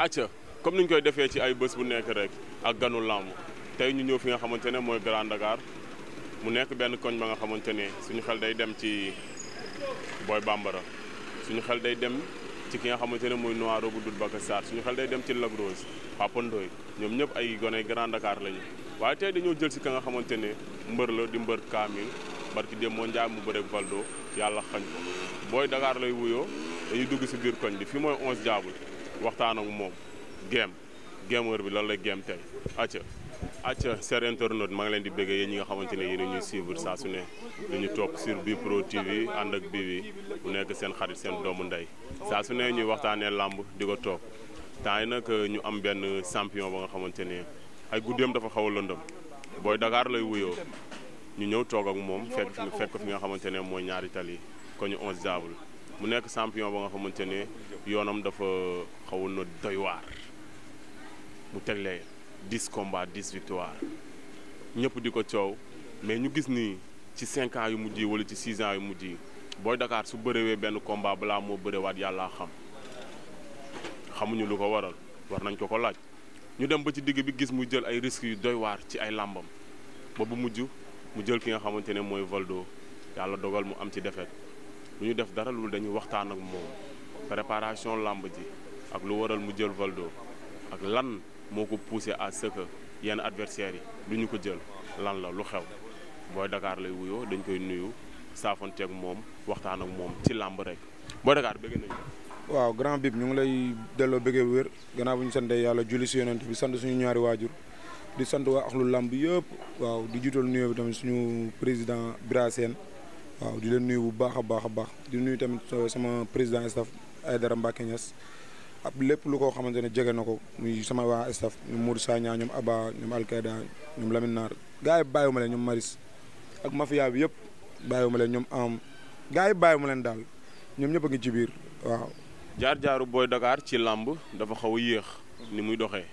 acca comme niñ koy defee ci ay bés bu nekk rek ak ganu làmb tey ñu ñëw fi nga xamante ne mooy Grand Dakar mu nekk benn koñ ba nga xamante ne suñu xel day dem ci Boy Bambara suñu xel day dem ci ki nga xamante ne mooy Noiro bu Doudou Baka Sarr suñu xel day dem ci Lac Rose Papa Ndoye ñoom ñëpp ay gone Grand Dakar lañu waaye tey dañoo jël si ka nga xamante ne mbër la di mbër kaamil barki dem moo njaay mu bëreeg Valdo yàlla xañ ko Boy Dakar lay wuyoo dañuy dugg si biir koñ bi fi mooy 11 jaabul waxtaan ak moom gémeur bi lan lay gém tey acca chers internautes maa ngi leen di bëggee yéen ñi nga xamante ne yéen ñuy suivre saa su ne dañu topp sur Bprod TV ànd ak Bibi bu nekk seen xarit seen doomu ndey saa su ne ñuy waxtaanee làmb di ko toog temps yi nag ñu am benn champion ba nga xamante ne ay guddeem dafa xaw a lëndëm Boy Dakar lay wuyoo ñu ñëw toog ak moom fekk fi nga xamante ne mooy ñaari tali ko ñu 11 jaabul mu nekk champion ba nga xamante ne yoonam dafa xaw na doy waar mu tegle 10 combats 10 victoires ñëpp di ko coow mais ñu gis ni ci 5 ans yu mujj yi wala ci 6 ans yu mujj yi Boy Dakar su bërewee benn combat balaa moo bërewaat yàlla xamuñu lu ko waral war nañ ko laaj ñu dem ba ci digg bi gis mu jël ay risques yu doy waar ci ay làmbam ba bu mujj mu jël ki nga xamante ne mooy Valdo yàlla dogal mu am ci défaite lu ñu def dara loolu dañuy waxtaan ak moom préparation làmb ji ak lu waral mu jël Valdo ak lan moo ko poussé à ce que yenn adversaires yi du ñu ko jël lan la lu xew Boy Dakar lay wuyoo dañ koy nuyu saafonteeg moom waxtaan ak moom ci làmb rek Boy Dakar bëgg nañu waaw grand bib ñu ngi lay delloo bëggee wér gannaaw bu ñu sante yàlla julli si yonent bi sant suñu ñaari waajur di sant waa axlu làmb yëpp waaw di jiital nuyoo bi tamit suñu président Bira Sène waaw di leen nuyu bu baax a baax di nuyu tamit sama président staff Aïdara Mbacké Niass ab lépp lu ko xamante ne jege na ko muy sama waa staff ñoom Modou Sagna ñoom Aba ñoom Alkaida ñoom Lamine Naar gars yi bàyyiwuma leen ñoom Maris ak mafia bi yëpp bàyyiwuma leen ñoom am gars yi bàyyiwuma leen daal ñoom ñëpp a ngi ci biir waaw. jaar-jaaru Boy Dakar ci làmb dafa xaw a yéex ni muy doxee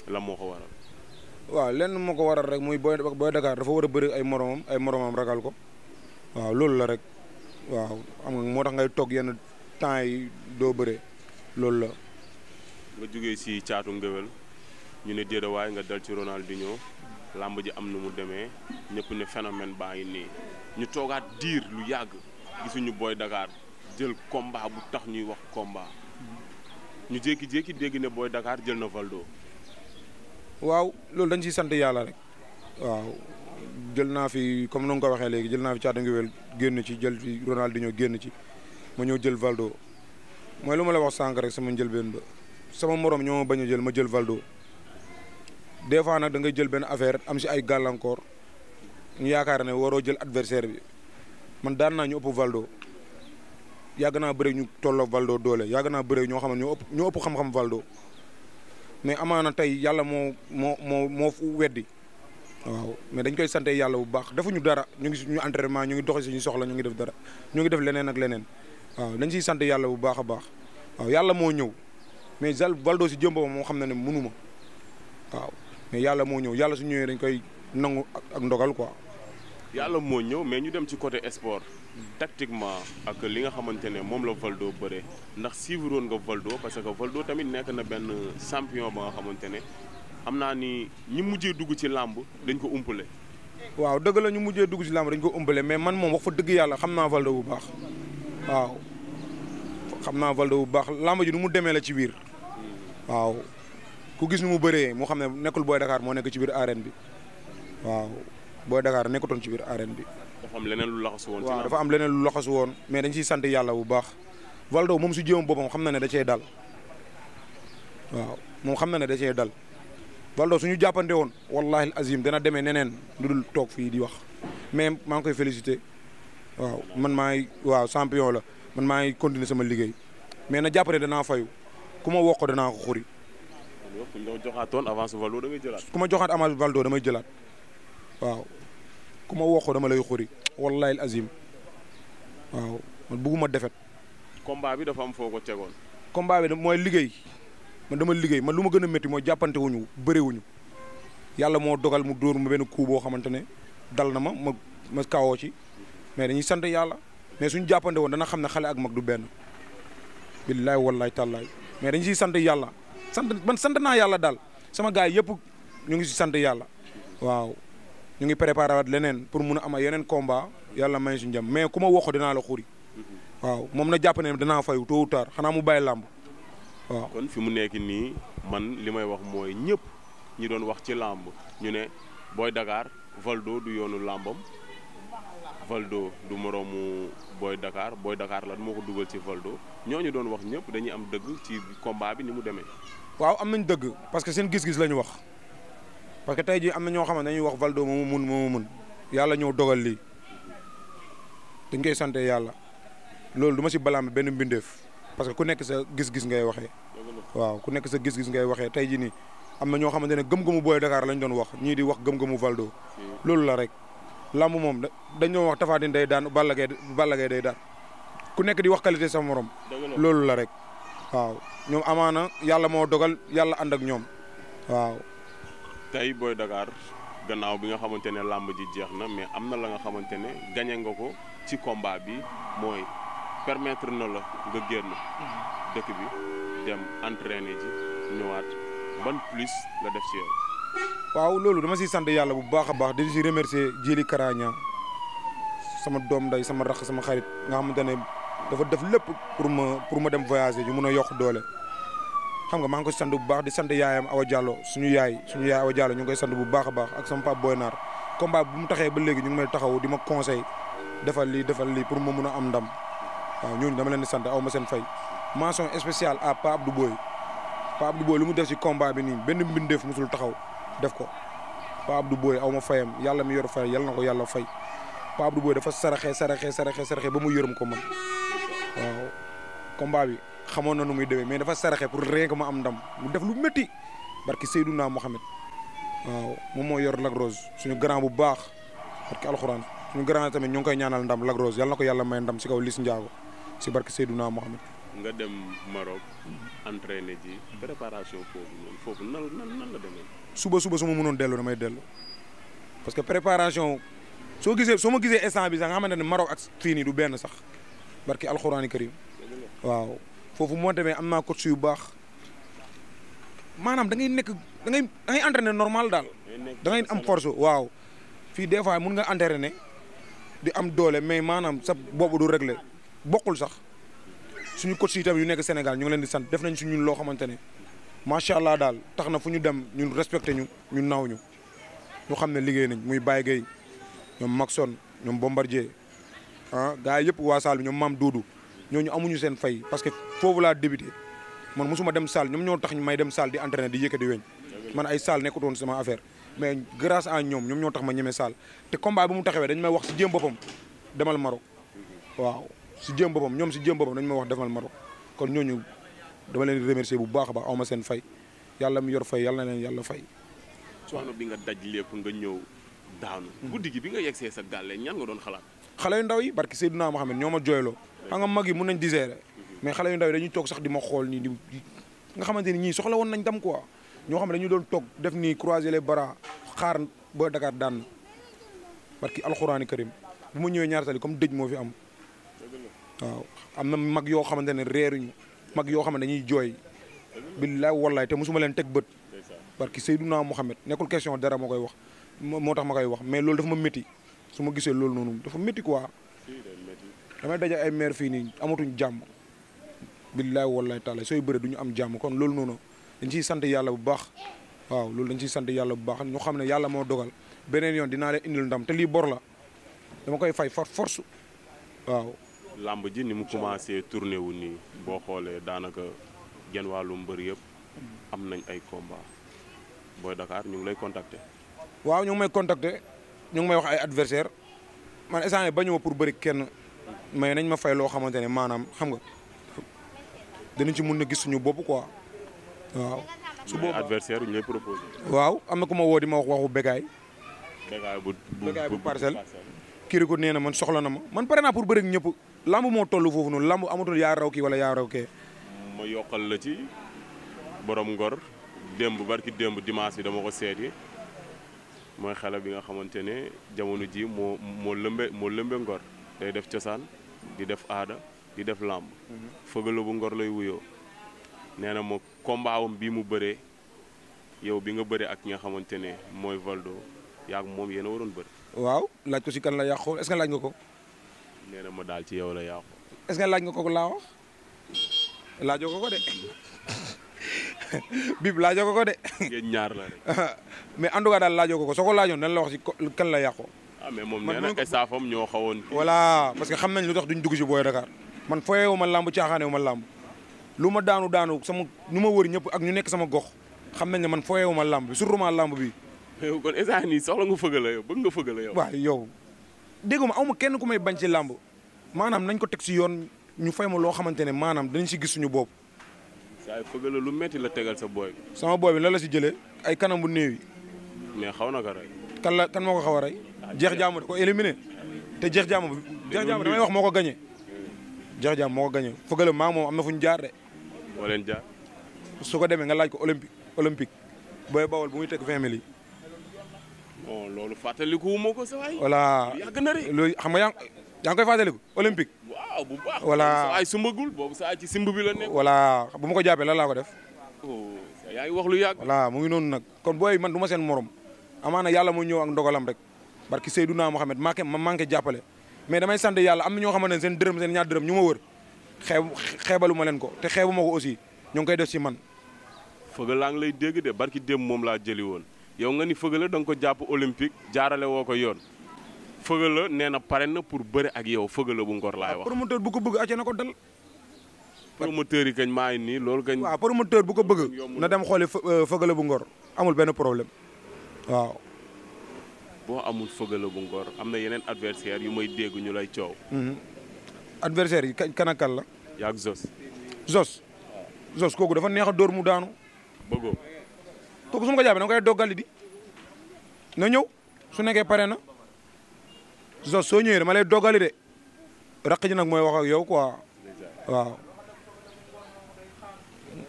la moo ko waral. waaw lenn moo ko waral rek muy Boy Dakar dafa war a bëri ay moromam ragal ko waaw loolu la rek waaw xam nga moo tax ngay toog yenn temps yi doo bëree. loolu la. nga jógee si caatu ngéwél ñu ne déedéewaay nga dal ci Ronaldinho làmb ji am na mu demee ñëpp ne phénomène baa ngi nii ñu toogaat diir lu yàgg gisuñu Boy Dakar jël combat bu tax ñuy wax combat ñu jékki-jékki dégg ne Boy Dakar jël na Valdo. waaw loolu dañ ciy sant yàlla rek waaw jël naa fi comme nu nga ko waxee léegi jël naa fi caatu ngéwél génn ci jël fi Ronaldinho génn ci ma ñëw jël Valdo. mooy lu ma la wax sànq rek sama njëlbeen ba sama morom ñoo ma bañ a jël ma jël Valdo des fois nag da ngay jël benn affaire am si ay gàllankoor ñu yaakaar ne waroo jël adversaire bi man daan naa ñu ëpp Valdo yàgg naa bëre ñu tolloo Valdo doole yàgg naa bëre ñoo xam ne ñoo ëpp xam-xam Valdo mais amaana tey yàlla moo weddi waaw mais dañ koy sante yàlla bu baax defuñu dara ñu ngi suñu entraînement ñu ngi doxi suñu soxla ñu ngi def dara ñu ngi def leneen ak leneen. waaw dañ siy sant yàlla bu baax a baax waaw yàlla moo ñëw mais Valdo si jëm boppam moo xam ne mënuma waaw mais yàlla moo ñëw yàlla su ñëwee dañ koy nangu ak ndogal quoi. yàlla moo ñëw mais ñu dem ci côté sport tactiquement ak li nga xamante ne moom la Valdo bëree ndax suivre woon nga Valdo parce que Valdo tamit nekk na benn champion ba nga xamante ne xam naa ni ñi mujjee dugg ci làmb dañ ko umpale. waaw dëgg la ñu mujjee dugg ci làmb dañ ko umpale mais man moom wax fa dëgg yàlla xam naa Valdo bu baax. waaw xam naa Valdo bu baax làmb ji nu mu demee la ci biir waaw ku gis nu mu bëree moo xam ne nekkul Boy Dakar moo nekk ci biir arène bi waaw Boy Dakar nekkutoon ci biir arène bi. dafa am leneen lu laxasu woon. waaw dafa am leneen lu laxasu woon mais dañ ciy sant yàlla bu baax Valdo moom su jéem boppam xam na ne da cee dal waaw moom xam na ne da cee dal Valdo suñu jàppante woon wallahi azim dana demee neneen lu dul toog fii di wax mais maa ngi koy félicité. waaw man waaw champion la man maa ngi continuer sama liggéey mais na jàpp ne danaa fayu ku ma wokk danaa ko xuri. ku ma joxaatoon avance Valdo damay jëlaat. ku ma joxaat avance Valdo damay jëlaat waaw ku ma wokk dama lay xuri wallahi azim waaw man bugguma defet. combat bi dafa am foo ko tegoon. combat bi mooy liggéey man dama liggéey man lu ma gën a métti mooy jàppante wuñu bëri wuñu yàlla moo dogal mu dóor ma benn coup boo xamante ne dal na ma kawoo ci. mais dañuy sant yàlla mais suñu jàppante woon dana xam ne xale ak mag du benn billaay wallaay tàllaay mais dañu siy sant yàlla sant naa yàlla daal sama gars yëpp ñu ngi si sant yàlla waaw ñu ngi préparé waat leneen pour mun a am yeneen combat yàlla may si njëm mais ku ma waxo dinaa la xuri waaw moom na jàpp ne dinaa fayu tôt ou tard xanaa mu bàyyi làmb waaw. kon fi mu nekk nii man li may wax mooy ñëpp ñi doon wax ci làmb ñu ne Boy Dakar Valdo du yoonu làmbam Valdo du moroomu Boy Dakar Boy Dakar lan moo ko dugal ci Valdo ñooñu doon wax ñëpp dañuy am dëgg ci combat bi ni mu demee. waaw am nañ dëgg parce que seen gis-gis la ñu wax parce que tey jii am na ñoo xam ne dañuy wax Valdo moomu mun yàlla ñëw dogal lii dañ koy sante yàlla loolu du ma si balaam benn mbindeef parce que ku nekk sa gis-gis ngay waxee waaw ku nekk sa gis-gis ngay waxee tey jii nii am na ñoo xamante ne gëm-gëmu Boy Dakar lañ doon wax ñii di wax gëm-gëmu Valdo loolu la rek lamb moom dañ doon wax Tapha Tine day daan Balla Gaye day daan ku nekk di wax qualité sa morom loolu la rek waaw ñoom amaana yàlla moo dogal yàlla ànd ak ñoom waaw. tey Boy Dakar gannaaw bi nga xamante ne làmb ji jeex na mais am na la nga xamante ne gañe nga ko ci combat bi mooy permettre na la nga génn dëkk bi dem entraîner ji ñëwaat ban plus la def ci yow. waaw loolu dama siy sant yàlla bu baax a baax di si remercier Djili Karaña sama doom nday sama rax sama xarit nga xamante ne dafa def lépp pour ma dem voyager ñu mun a yokk doole xam nga maa ngi ko sant bu baax di sant yaayam Awa Diallo suñu yaay Awa Diallo ñu ngi koy sant bu baax a baax ak sama papa Boy Naar combat bu mu taxee ba léegi ñu ngi may taxaw di ma conseil defal lii pour ma mun a am ndam waaw ñooñu dama leen di sant aw ma seen fay mention spéciale à Pape Abdou Boy lu mu def ci combat bi nii benn mbindeef musul taxaw def ko Pape Abdou Boy aw ma fayam yàlla mi yor fay yàlla na ko yàlla fay Pape Abdou Boy dafa saraxe ba mu yërëm ko man waaw combat bi xamoon na nu muy demee mais dafa saraxe pour rien que ma am ndam mu def lu métti barki Seydouna Mohamed waaw moom moo yor Lac Rose suñu grand bu baax barki alxuraan suñu grand tamit ñu ngi koy ñaanal ndam Lac Rose yàlla na ko yàlla may ndam si kaw Liss Ndiago si barki Seydouna Mohamed. nga dem Maroc entraîner ji préparation foofu nan la demee. suba su ma mënoon dellu damay dellu parce que préparation soo ma gisee instant bi sax nga xamante ne Maroc ak fii nii du benn sax barki alxuraani karim waaw foofu moo demee am naa coach yu baax maanaam da ngay entraîner normal daal da ngay am force waaw fii des fois mun nga entraîner di am doole mais maanaam sa boobu du réglé bokkul sax suñu coach yi tamit yu nekk Sénégal ñu ngi leen di sant def nañ si ñun loo xamante ne macha allah daal tax na fu ñu dem ñun respecté ñu naw ñu xam ne liggéey nañ muy Baye Gueye ñoom Maxson ñoom Bombardier gars yi yëpp waa salle bi ñoom Mame Doudou ñooñu amuñu seen fay parce que foofu laa débuté man mosuma dem salle ñoom ñoo tax may dem salle di entraîner di yëkkati weñ man ay salle nekkutoon sama affaire mais grâce à ñoom ñoo tax ma ñeme salle te combat bi mu taxawee dañ may wax si jéem boppam demal Maroc waaw si jéem boppam ñoom si jéem boppam dañ may wax demal Maroc kon ñooñu dama leen di remercier bu baax a baax awma seen fay yàlla mi yor fay yàlla na leen yàlla fay. soxna bi nga daj lépp nga ñëw daanu. guddi gi bi nga yegsee sa gàlle ñan nga doon xalaat. xale yu ndaw yi barki Seydina Mohamed ñoo ma jooyloo. xam nga mag yi mun nañ digérer mais xale yu ndaw yi dañuy toog sax di ma xool nii di nga xamante ni ñii soxla woon nañ dem quoi ñoo xam ne dañu doon toog def nii croiser les bras xaar Boy Dakar daan barki alxuraani karim bu ma ñëwee ñaar tali comme dëj moo fi am waaw am na mag yoo xamante ne reeruñu mag yoo xam ne dañuy jooy billaay wallaay te mosuma leen teg bët barki Seydina Mohamed nekkul question dara moo koy wax moo tax ma koy wax mais loolu dafa ma métti su ma gisee loolu noonu dafa métti quoi damay daje ay maire fii nii amatuñ jàmm billaay wallaay taala sooy bëre du ñu am jàmm kon loolu noonu dañ ciy sant yàlla bu baax waaw loolu dañ ciy sant yàlla bu baax ñu xam ne yàlla moo dogal beneen yoon dinaa leen indil ndam te lii bor la dama koy fay force waaw. làmb ji ni mu commencé tourné wu nii boo xoolee daanaka genn wàllu mbër yëpp am nañ ay combat Boy Dakar ñu ngi lay contacter. waaw ñu ngi may contacter ñu ngi may wax ay adversaire man instant yii bañu ma pour bëri kenn mais nañ ma fay loo xamante ne maanaam xam nga danañ ci mun na gis suñu bopp quoi waaw. su boobaa adversaire ñu lay proposé. waaw am na ku ma woo di ma wax waxu Bécaye. Bécaye bu parcelle. kii ko nee na man soxla na ma man pare naa pour bëri ñëpp lamb moo toll foofu noonu lamb amatul yaa raw kii wala yaa raw kee. ma yokkal la ci borom ngor barki démb dimanche bi dama ko seeti mooy xale bi nga xamante ne jamono ji moo lëmbe ngor day def cosaan di def aada di def lamb fëgala bu ngor lay wuyoo nee na ma combat wam bii mu bëree yow bi nga bëree ak ñi nga xamante ne mooy Valdo yaa moom yéen a waroon bëri. waaw laaj ko si kan la yàqoo est-ce que laaj nga ko. nee na ma daal ci yow la yàqu. est-ce que laaj nga ko laa wax laajoo ko de bib laajoo ko de. ngeen ñaar la rek. mais en tout cas daal laajoo ko soo ko laajoon nan la wax si kan la yàqoo. ah mais moom nee na staffam ñoo xawoon. voilà parce que xam nañ lu tax duñ dugg si Boy Dakar man foyeewu ma làmb caaxaanewu ma làmb lu ma daanu sama ñu ma wër ñëpp ak ñu nekk sama gox xam nañ ne man foyeewu ma làmb bi surtout ma làmb bi. yow kon instant nii soxla nga fëgg la yow bëgg nga fëgg la yow. waaw yow déggu ma aw ma kenn ku may bañ ci làmb maanaam nañ ko teg si yoon ñu fay ma loo xamante ne maanaam dañ si gis suñu bopp. saa fëgg la lu metti la tegal sa booy bi. sama booy bi la si jëlee ay kanam bu néew yi. mais xaw na ko rey. kan moo ko xaw a rey. jeex jaamu da ko éliminé te jeex jaamu damay wax moo ko gagné. jeex jaamu moo ko gagné fëgg la maa moom am na fu ñu jaar de. moo leen jaar. su ko demee nga laaj ko olympique booy bawol bu muy teg 20 000 yi. bon loolu fàttaliku ma ko sa waay. voilà yàgg na de. loolu xam nga yaa ngi koy fàttaliku olympique. waaw bu baax. voilà sa waay sumbagul boobu sa waay ci simb bi la nekk. voilà bu ma ko jàppee lan laa ko def. yaa ngi wax lu yàgg. voilà mu ngi noonu nag kon booy man du ma seen morom amaana yàlla moo ñëw ak ndogalam rek barki Seydouna Mohamed ma manqué jàppale mais damay sant yàlla am na ñoo xamante ne seen dërëm seen ñaar dërëm ñu ma wër xeebalu ma leen ko te xeebu ma ko aussi ñoo ngi koy def si man. fëgg laa ngi lay dégg de barki démb moom laa jëli woon yow nga ni fëgg la da nga ko jàpp olympique jaarale woo ko yoon fëgg la nee na pare na pour bëre ak yow fëgg la bu ngor laay wax. promoteur bu ko bëgg acca na ko dal. promoteur yi kañ maa ngi nii loolu kañ. waaw promoteur bu ko bëgg na dem xooli fëgg la bu ngor amul benn problème waaw. boo amul fëgg la bu ngor am na yeneen adversaire yu may dégg ñu lay coow. adversaire yi kan ak kan la. yaa ak Zos kooku dafa neex a dóor mu daanu. bëggoo. kooku su ma ko jàppee da nga koy doggali di na ñëw su nekkee pare na Zos soo ñëwee dama lay doggali de raq ji nag mooy wax ak yow quoi waaw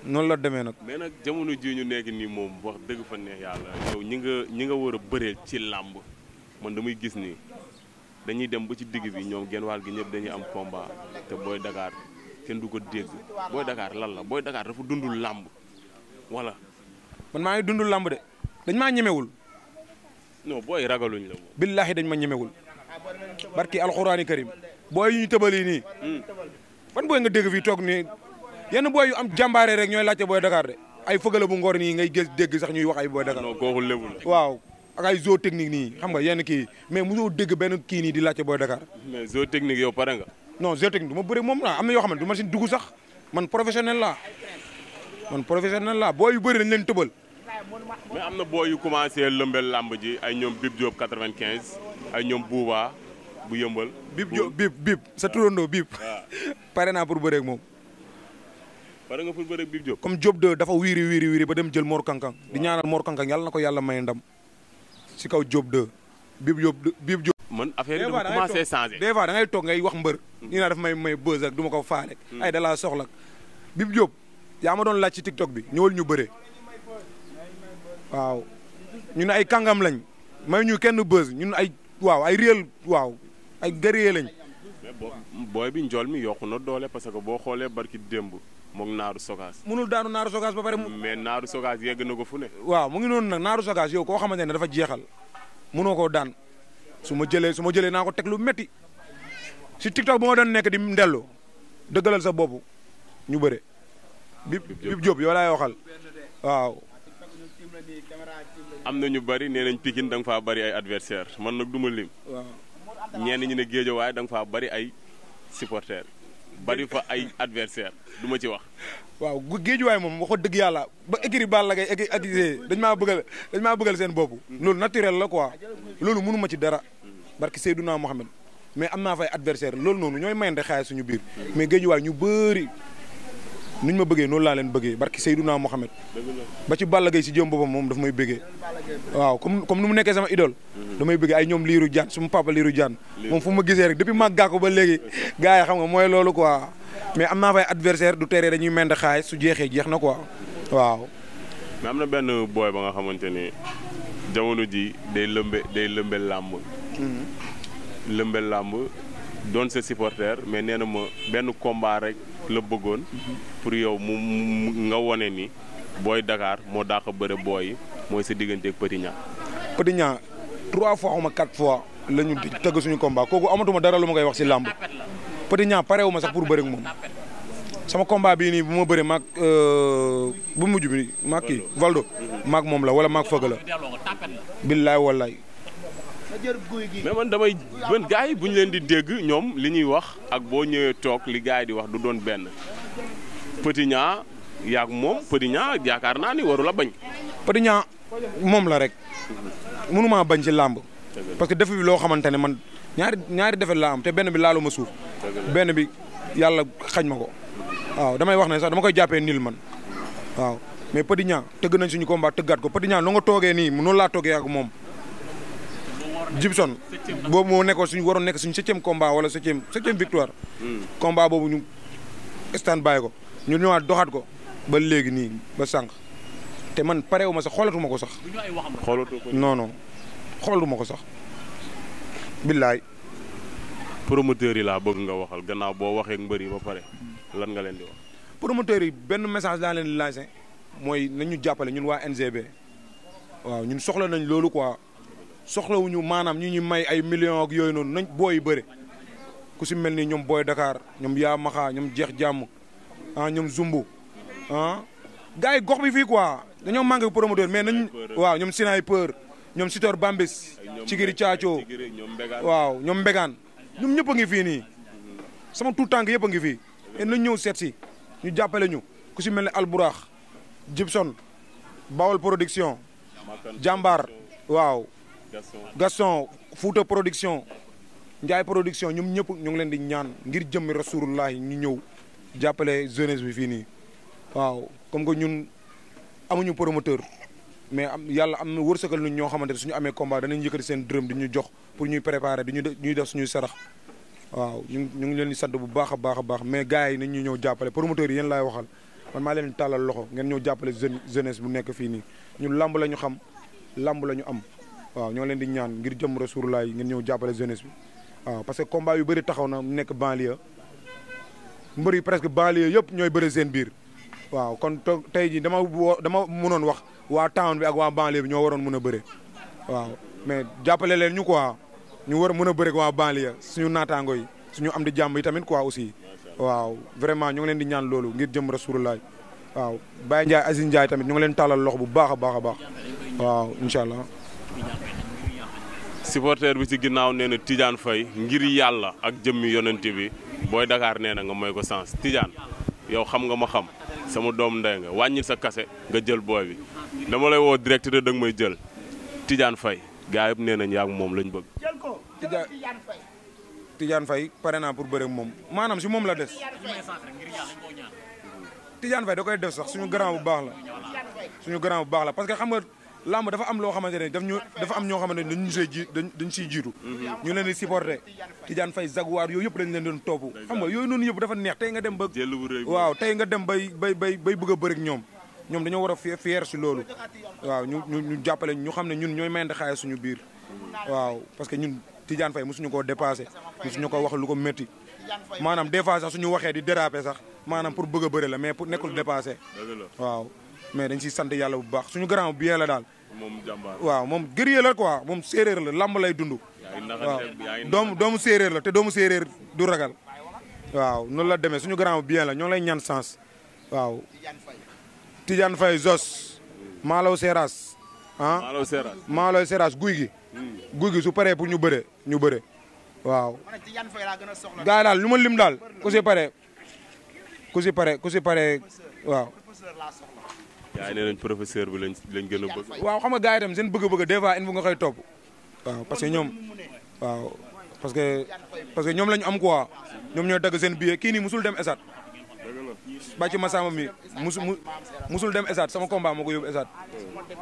noonu la demee nag. mais nag jamono ji ñu nekk nii moom wax dëgg fa neex yàlla yow ñi nga war a bëreel ci làmb man damay gis ni dañuy dem ba ci digg bi ñoom genn wàll gi ñëpp dañuy am combat te Boy Dakar kenn du ko dégg Boy Dakar lan la Boy Dakar dafa dundul làmb wala. man maa ngi dundul làmb de dañ maa ñemewul. non booy ragaluñ la moom. billaahi dañ ma ñemewul barki alxuraani karim booy yu ñu tëbali nii. ban booy nga dégg fii toog nii yenn booy yu am jàmbaare rek ñooy laajte Boy Dakar de ay fëgala bu ngor nii ngay gis dégg sax ñuy wax ay Boy Dakar. non kooku lébu la. waaw ak ay zoo technique nii xam nga yenn kii mais mosoo dégg benn kii nii di laajte Boy Dakar. mais zoo technique yow pare nga. non zoo technique du ma bëri moom laa am na yoo xam ne du ma si dugg sax man professionnel laa booy yu bëri dañ leen tëbal. mais am na booy yu commencé lëmbel làmb ji ay ñoom Bib Diop 95 ay ñoom Bouba bu yëmbal. Bib sa turandoo Bib. waaw pare naa pour bëre ak moom. pare nga pour bëre ak Bib Diop. comme Diop 2 dafa wiiri ba dem jël Mor Kankang di ñaanal Mor Kankang yàlla na ko yàlla may ndam si kaw Diop 2 Bib Diop. man affaire yi dafa commencé changé. des fois da ngay toog ngay wax mbër. ñu naan daf may buzz ak du ma ko faale. ay da laa soxla Bib Diop yaa ma doon laaj ci TikTok bi ñëwal ñu bëre. waaw ñun ay kàngam lañ may ñu kenn buzz ñun ay réel ay guerrier lañ. mais booy bi njool mi yokku na doole parce que boo xoolee barki démb moog Naaru Sogaas. mënul daanu Naaru Sogaas ba pare. mais Naaru Sogaas yegg na ko fu ne. waaw mu ngi noonu nag Naaru Sogaas yow koo xamante ne dafa jeexal mënoo koo daan su ma jëlee naa ko teg lu métti si TikTok bu ma doon nekk di ndellu dëggalal sa bopp ñu bëre. Bib Diop yow laay waxal waaw. am na ñu bari nee nañ Pikine da nga faa bari ay adversaire man nag du ma lim. waaw ñenn ñi ne Géejawaay da nga faa bari ay supporters bari fa ay adversaire du ma ci wax. waaw Géejawaay moom waxo dëgg yàlla ba écurie Balla Gaye accusé dañ maa bëggal seen bopp. loolu naturel la quoi loolu mënu ma ci dara barki Seydouna Mohamed mais am naa fay adversaire loolu noonu ñooy mayante xaalis suñu biir mais Géejawaay ñu bëri nuñ ma bëggee noonu laa leen bëggee barki Seydouna Mohamed ba ci Balla Gaye si jëm boppam moom daf may bëggee waaw comme nu mu nekkee sama idole damay bëggee ay ñoom Liiru Jaan suma papa Liiru Jaan moom fu ma gisee rek depuis mag gàkko ba léegi gars yi xam nga mooy loolu quoi mais am naa fay adversaire du teree dañuy mayante xaalis su jeexee jeex na quoi waaw. mais am na benn booy ba nga xamante ne jamono ji day lëmbe làmb. lëmbe làmb doon sa supporter mais nee na ma benn combat rek la bëggoon pour yow mu nga wone ni booy Dakar moo dàq bëre booy mooy sa diggante ak Petit Niang. Petit Niang 3 fois xaw ma 4 fois la ñu tëgg suñu combat kooku amatuma dara lu ma koy wax si làmb Petit Niang parewu ma sax pour bëre ak moom sama combat bii nii bu ma bëre maag bu mujj bi maag kii Valdo maag moom la wala maag fëgg la billaay wallaay. mais man gars yi bu ñu leen di dégg ñoom li ñuy wax ak boo ñëwee toog li gars yi di wax du doon benn Petit Niang yaag moom Petit Niang yaakaar naa ni waru la bañ. Petit Niang moom la rek mënumaa bañ ci làmb parce que def bi loo xamante ne man ñaari defet laa am te benn bi laalu ma suuf benn bi yàlla xañ ma ko waaw damay wax ne sax dama koy jàppee nil man waaw mais Petit Niang tëgg nañ suñu combat tëggaat ko Petit Niang nu nga toogee nii noonu laa toogee ak moom Gibson boobu moo nekkoon suñu waroon nekk suñu 7e combat wala 7e victoire combat boobu ñu stand bàyyi ko ñu ñëwaat doxaat ko ba léegi nii ba sànq te man parewu ma sax xoolatuma ko sax non xoolatuma ko sax billaay. promoteurs yi laa bëgg nga waxal gannaaw boo waxee ak mbër yi ba pare lan nga leen di wax. promoteurs yi benn message laa leen di lancé mooy nañu jàppale ñun waa NGB waaw ñun soxla nañ loolu quoi soxlawuñu maanaam ñu ñu may ay millions ak yooyu noonu nañ booy bëre ku si mel ni ñoom booy Dakar ñoom yaa maxaa ñoom jeex jàmm ñoom Zumbu gars yi gox bi fii quoi dañoo manqué promoteur mais nañ waaw ñoom Sniper ñoom Sitor Bambis Cigiri Caaco waaw ñoom Mbegaan ñoom ñëpp a ngi fii nii sama tout tànk yëpp a ngi fii et nañ ñëw seet si ñu jàppale ñu ku si mel ne Alburax Gibson Bawol production Jàmbaar waaw Gaston Fouta production Ndiaye production ñoom ñëpp ñu ngi leen di ñaan ngir jëmmi Rasulullah ñu ñëw jàppale jeunesse bi fii nii waaw comme que ñun amuñu promoteur mais yàlla am na wërsëgal ñun ñoo xamante ne suñu amee combat danañ yëkkati seen dërëm di ñu jox pour ñuy préparer di ñuy def suñuy sarax waaw ñu ngi leen di sant bu baax a baax mais gars yi nañ ñu ñëw jàppale promoteurs yi yéen laay waxal man maa leen di tàllal loxo ngeen ñëw jàppale jeunesse bu nekk fii nii ñun lamb la ñu xam lamb la ñu am waaw ñoo leen di ñaan ngir jëm Rasulullah yi ngeen ñëw jàppale jeunesse bi waaw parce que combat yu bëri taxaw na nekk banlieue mbër yi presque banlieue yëpp ñooy bëri seen biir waaw kon tey jii dama mënoon wax waa town bi ak waa banlieue bi ñoo waroon mën a bëre waaw mais jàppale leen ñu quoi ñu war a mën a bëre ak waa banlieue suñu naataango yi suñu am di jàmm yi tamit quoi aussi waaw vraiment ñu ngi leen di ñaan loolu ngir jëm Rasulullah waaw Baye Ndiaye Aziz Ndiaye tamit ñu ngi leen tàllal loxo bu baax a baax waaw incha allah. supporter bi ci ginnaaw nee na Tidiane Faye ngir yàlla ak jëmmi yonent bi booy Dakar nee na nga may ko sens Tidiane yow xam nga ma xam sama doom ndey nga wàññil sa kase nga jël booy bi dama lay woo direct te danga may jël Tidiane Faye gaa yëpp nee nañ yaa ngi moom lañ bëgg. Tidiane Faye pare naa pour bëre moom maanaam si moom la des Tidiane Faye da koy def sax suñu grand bu baax la parce que xam nga lamb dafa am loo xamante ne dafa am ñoo xamante ne dañ siy jiitu ñu leen di supporter Tidiane Faye Jaguar yooyu yëpp dañ leen doon topp xam nga yooyu noonu yëpp dafa neex tey nga dem ba waaw tey nga dem bay bëgg a bëri ak ñoom dañoo war a fier si loolu waaw ñu jàppale ñu xam ne ñun ñooy mayante xaalis suñu biir waaw parce que ñun Tidiane Faye mosuñu koo dépassé mosuñu ko wax lu ko métti maanaam des fois sax suñu waxee di déraper sax maanaam pour bëgg a bëri la mais pour nekkul dépassé waaw mais dañ siy sant yàlla bu baax suñu grand bien la daal waaw moom guerrier la quoi moom séeréer la lamb lay dund waaw doomu séeréer la te doomu séeréer du ragal waaw noonu la demee suñu grand bien la ñoo lay ñaan sens waaw Tidiane Faye Zos Malaw Seras Malaw Seras guy gi su paree pour ñu bëre waaw gars yi daal lu ma lim daal ku si pare waaw yaa ngi ne nañ professeur bi lañ gën a bëgg. waaw xam nga gars yi tam seen bëgg-bëgg des fois il faut nga koy topp waaw parce que ñoom la ñu am quoi ñoom ñooy dagg seen billet kii nii musul dem esat bàcc ma sama mi musul dem esat sama combat moo ko yóbbu esat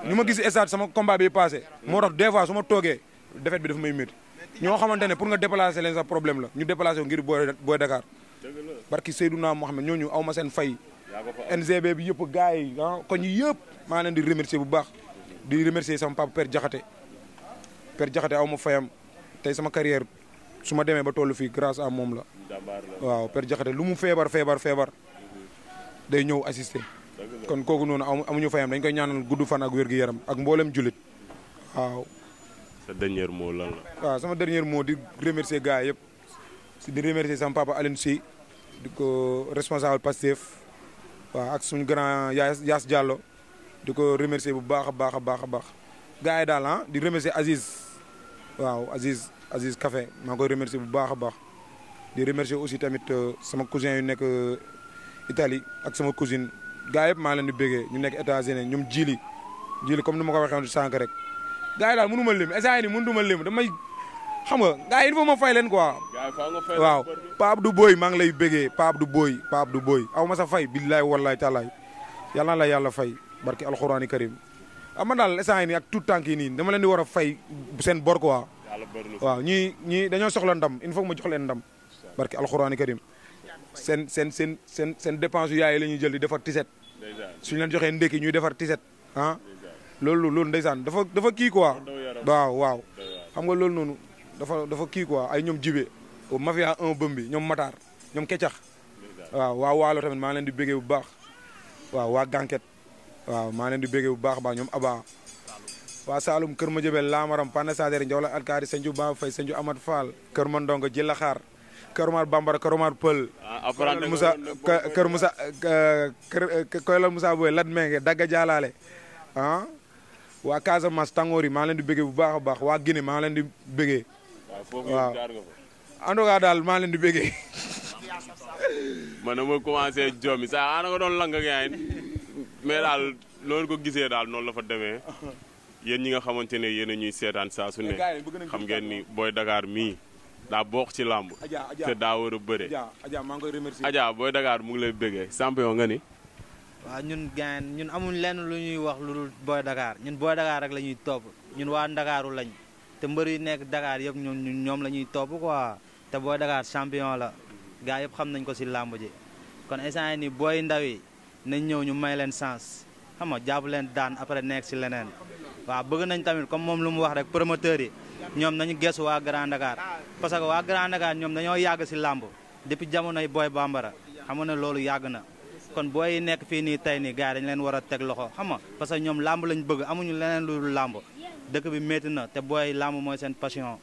ñu ma gis esat sama combat bi passé moo tax des fois su ma toogee défaite bi dafa may métti ñoo xamante ne pour nga déplacer leen sax problème la ñu déplacer ngir booy Dakar barki Seydouna Mohamed ñooñu aw ma seen fay NGB bi yëpp gars yi kon ñi yëpp maa leen di remercier bu baax di remercier sama papa Père Diakhaté aw ma fayam tey sama carrière su ma demee ba toll fii grâce à moom la. waaw Père Diakhaté lu mu feebar day ñëw assister. kon kooku noonu amuñu fayam dañ koy ñaanal gudd fan ak wér-gu-yaram ak mboolem jullit waaw. sa dernier mot lan la. waaw sama dernier mot di remercier gars yëpp di remercier sama papa Alioune Sy di ko responsable Pastef waaw ak suñu grand Yaas Diallo di ko remercier bu baax a baax a baax a baax gars yi daal di remercier Aziz waaw Aziz Café maa ngi koy remercier bu baax a baax di remercier aussi tamit sama cousin yu nekk Italie ak sama cousine gars yëpp maa leen di béggee ñu nekk États-Unis ñoom jili comme ni ma ko waxee woon sànq rek gars yi daal mënu ma lim instant yii nii mënutuma lim damay xam nga gars yi il faut ma fay leen quoi. waaw Pape du Boy maa ngi lay béggee Pape du Boy aw ma sa fay billaay wallaay taalaay yàlla na la yàlla fay barki alxuraani karim man daal instant yii nii ak tout tànk yi nii dama leen di war a fay seen bor quoi. waaw ñii dañoo soxla ndam il faut ma jox leen ndam barki alxuraani karim seen dépense yu yaay la ñuy jël di defar tiset suñu leen joxee ndékki ñuy defar tiset loolu ndeysaan dafa kii quoi waaw xam nga loolu noonu dafa kii quoi ay ñoom jibe mafia 1 bëmbi ñoom Matar ñoom Kecax waaw waa Waalo tamit maa leen di béggee bu baax waaw waa Ganket waaw maa leen di béggee bu baax a baax ñoom Aba waa Saloum Kër ma jëbel Lamaram Pane Sadere Njawla Alkaari Senju Ba Fay Senju Amad Fall Kër ma Ndongo Jilla Xaar Kër Omar Bambara Kër Omar Pël Kër Moussa Koylal Moussa Boye Lat Menge Dagga Jaalaale waa Casamance Tangor yi maa leen di bëggee bu baax a baax waa Guinée maa leen di bëggee waaw en tout cas daal maa leen di bëggee man dama commencé joomi sax ana nga doon lang gaay mais daal noonu ko gisee daal noonu la fa demee yéen ñi nga xamante ne yéen a ñuy seetaan saa su ne xam ngeen ni Boy Dakar mii daa bokk ci làmb te daa war a bëre maa ngi koy remercier Adja Boy Dakar mu ngi lay bëggee champion nga ni waaw ñun amuñ lenn lu ñuy wax lu dul Boy Dakar ñun Boy Dakar rek la ñuy topp ñun waa Ndakaaru lañ te mbër yu nekk Dakar yëpp ñoom la ñuy topp quoi te Boy Dakar champion la gars yëpp xam nañ ko si làmb ji kon instant ni booy ndaw yi nañ ñëw ñu may leen chance xam nga jàpp leen daan après nekk si leneen waaw bëgg nañ tamit comme moom lu mu wax rek promoteurs yi ñoom nañu gestu waa Grand Dakar parce que waa Grand Dakar ñoom dañoo yàgg si làmb depuis jamonoy Boy Bambara xam nga ne loolu yàgg na kon booy yi nekk fii nii tey nii gars yi dañu leen war a teg loxo xam nga parce que ñoom làmb lañ bëgg amuñu leneen lu dul làmb dëkk bi métti na te booy làmb mooy seen passion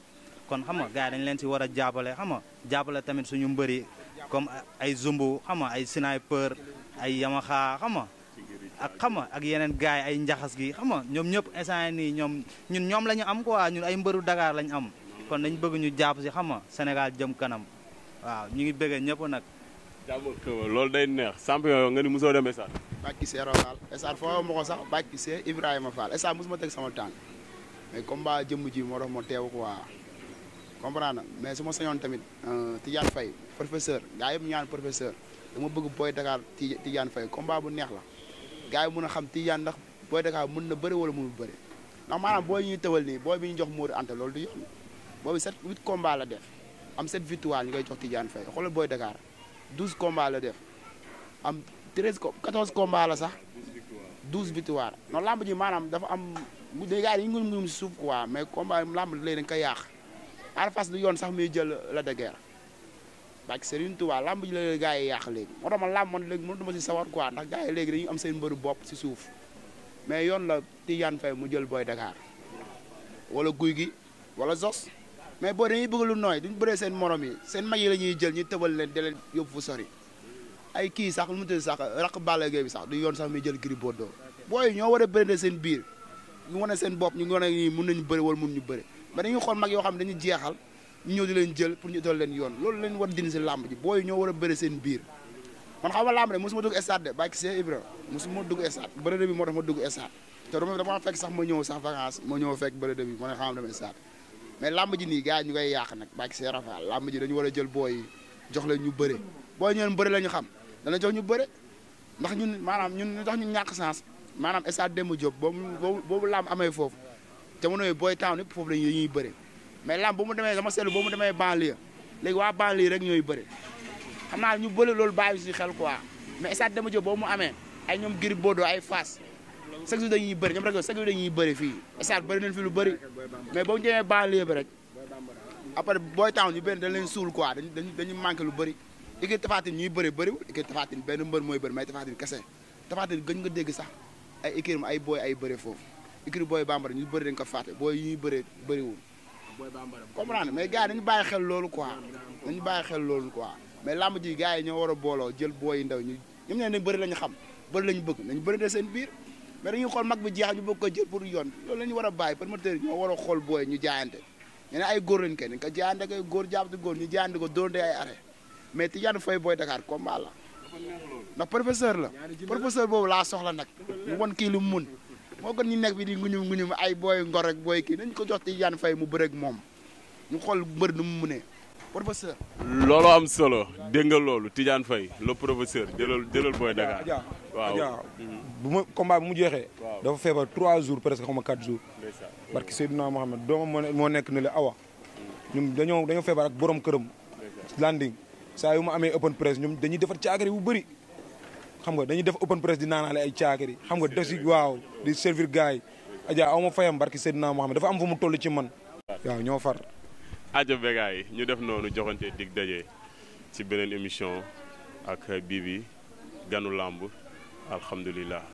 kon xam nga gars yi dañu leen si war a jàppale xam nga jàppale tamit suñu mbëri comme ay zumbu xam nga ay sniper ay yamaxa xam nga ak xam nga ak yeneen gars yi ay njaxas gi xam nga ñoom ñëpp instant nii ñoom la ñu am quoi ñun ay mbëru Dakar lañ am kon dañ bëgg ñu jàpp si xam nga Sénégal jëm kanam waaw ñu ngi bëggee ñëpp nag. loolu day neex champion nga ni mosoo dem stade. bàcc gisee Rogal stade foo ma ko sax bàcc gisee Ibrahima Fall stade mosuma teg sama tànk mais combat jëmm ji moo tax ma teew quoi comprendre na mais su ma sañoon tamit Tidiane Faye professeur gaa yëpp ñaan professeur dama bëgg Boy Dakar Tidiane Faye combat bu neex la gaa yi mën a xam Tidiane ndax Boy Dakar mën na bëri wala mënul bëri ndax maanaam booy ñuy tëwal nii booy bi ñu jox Modou Anta loolu du yoon boobu 8 combat la def am 7 victoire ñu koy jox Tidiane Faye xoolal Boy Dakar 12 combats la def am 14 combats la sax 12 victoire non lamb ji maanaam dafa am gars yi ñu ngi ngum si suuf quoi mais combat lamb léegi dañ koy yàq Ada Fass du yoon sax muy jël la de guerre bak Serigne Touba lamb ji la gars yi yàq léegi moo tax man lamb man léegi mënutuma si sawar quoi ndax gars yi léegi dañuy am seen mbëru bopp si suuf mais yoon la Tidiane Faye mu jël Boy Dakar wala guy gi wala Zos mais boo dañuy bëgg lu nooy duñ bëree seen morom yi seen mag yi la ñuy jël ñu tëbal leen di leen yóbbu fu sori ay kii sax lu mu tëdd sax raq Balla Gaye bi sax du yoon sax muy jël Gris Bordeaux booy ñoo war a bëri seen biir ñu wane seen bopp ñu ngi wane nii mun nañu bëri wala mun ñu bëri mais dañuy xool mag yoo xam ne dañuy jeexal ñu ñëw di leen jël pour ñu utal leen yoon loolu leen war a dindi si làmb ji booy ñoo war a bëri seen biir man xam nga làmb de mosuma dugg stade de bàyyi see Ibra mosuma dugg stade bëri bi moo tax ma dugg stade te dama fekk sax ma ñëw sax vacance ma ñëw fekk bëri bi ma ne xam dama stade mais làmb ji nii gars yi ñu koy yàq nag bàyyi see rafal làmb ji dañu war a jël booy yi jox leen ñu bëre booy ñeen bëri la ñu xam dana jox ñu bëre ndax ñun maanaam ñun tax ñu ñàkk chance maanaam stade Demba Diop boobu làmb amee foofu jamono yooyu booy town yëpp foofu lañuy bëre mais làmb bu mu demee sama seetlu bu mu demee banlieue léegi waa banlieue rek ñooy bëre xam naa ñu bëri loolu bàyyi si xel quoi mais stade Demba Diop boobu mu amee ay ñoom Gris Bordeaux ay Fass chaque jour dañuy bëri ñoom rek chaque jour dañuy bëri fii stade bëri nañ fi lu bëri mais boo ñu demee banlieue bi rek après booy taw ñu benn dañ leen suul quoi dañu manqué lu bëri équipe Tapha Tine ñuy bëri bëriwul équipe Tapha Tine benn mbër mooy bëri may Tapha Tine kese Tapha Tine gëj nga dégg sax ay équipe ay booy ay bëri foofu équipe booy bambara ñu bëri dañ ko fàtte booy yi ñuy bëri bëriwul comprendre mais gars yi dañu bàyyi xel loolu quoi dañu bàyyi xel loolu quoi mais lamb ji gars yi ñoo war a booloo jël booy ndaw ñu ñoom ne nañ bëri lañu xam bëri lañu bëgg nañu bëri de seen biir mais dañuy xool mag bi jeex ñu bëgg ko jël pour yoon loolu la ñu war a bàyyi promoteur yi ñoo war a xool booy ñu jaayante ñu ne ay góor lañ kay dañ ko jaayante kay góor jàppati góor ñu jaayante ko doonte ay arrêt mais Tidiane Faye Boy Dakar combat la ndax professeur la professeur boobu laa soxla nag mu won kii lu mu mun moo gën ñu nekk bi di nguñum ay booy ngor ak booy kii nañ ko jox Tidiane Faye mu bëreeg moom ñu xool mbër nu mu munee professeur. loolu am solo dégg nga loolu Tidiane Faye le professeur jëlal Boy Dakar. waaw bu ma combat bi mu jeexee. dafa feebar 3 jours presque xaw ma 4 jours. barki Seydina Mohamed doomam moo nekk ne la awa. ñun dañoo feebar ak borom këram. landing saa yu ma amee open press ñoom dañuy defar caakiri bu bëri. xam nga dañuy def open press di naanaale ay caakiri xam nga def si waaw di servir gars yi. Adja aw ma fayam barki Seydina Mohamed dafa am fu mu toll ci man. waaw ñoo far. ajo bégaay ñu def noonu joxante dig daje ci beneen émission ak Bibi ganu làmb alhamdulilah